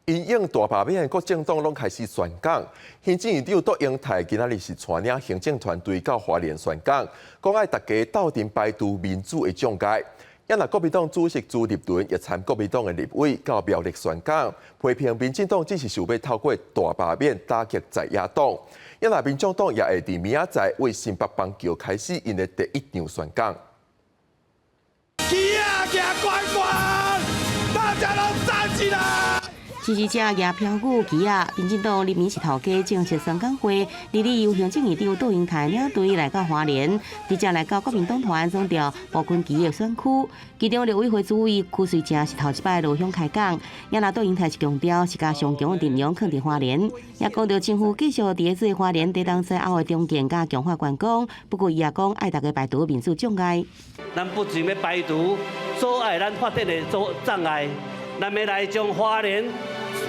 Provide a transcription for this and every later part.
因應大罷免，各政黨攏開始宣講。行政院長卓榮泰今仔日是帶領行政團隊到花蓮宣講，講愛大家鬥陣排除民主的障礙。啊若國民黨主席朱立倫也參國民黨的立委到苗栗宣講，批評民進黨只是想欲透過大罷免打擊在野黨。啊若民眾黨也會佇明仔載為新北板橋開始𪜶的第一場宣講。旗仔舉懸懸，大家都站起來！支持者舉標語旗仔，民進黨人民是頭家政策宣講會，日日由行政院長卓榮泰領隊來到花蓮，直接來到國民黨團總召埔坤墘的選區，其中立委會主委許瑞正是頭一擺落鄉開講，也若卓榮泰是強調是共上強的陣容囥佇花蓮，也講著政府繼續佇咧這花蓮地東西後的重建佮強化觀光，不過伊也講愛大家排除民主障礙。咱不僅欲排除阻礙咱發展的阻障礙，咱欲來將花蓮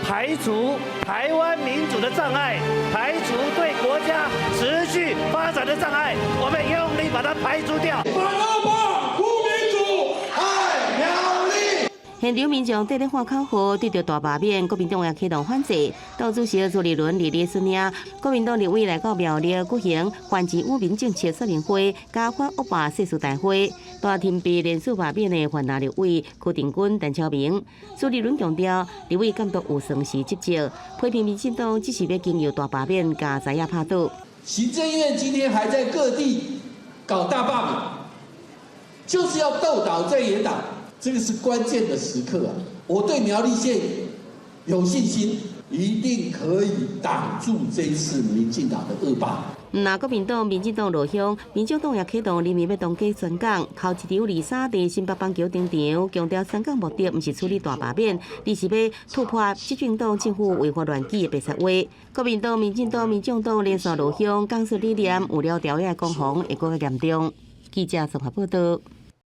排除台灣民主的障礙，排除對國家持續發展的障礙，我們用力把它排除掉。反惡霸，護民主，愛苗栗。現場民眾綴咧喊口號，對著大罷免，國民黨也啟動反制。黨主席朱立倫佇咧孫領，國民黨立委來到苗栗舉行還政於民政策說明會，佮反惡霸誓師大會。大廳被連續罷免的泛藍立委柯定軍、陳超明，朱立倫強調，立委監督有算是職責，批評民進黨只是欲經由大罷免共在野拍倒。行政院今天還在各地搞大罷免，就是要鬥倒在野黨。這個是關鍵的時刻啊！我對苗栗縣有信心，一定可以擋住這一次民進黨的惡霸。毋但國民黨、民進黨落鄉，民眾黨也啟動人民欲當家宣講，頭一場23佇新北板橋登場，強調宣講目的毋是處理大罷免，而是欲突破執政黨政府違法亂紀的白賊話。國民黨、民進黨、民眾黨連續落鄉，講述理念，有了朝野攻防會閣較嚴重。記者綜合報道。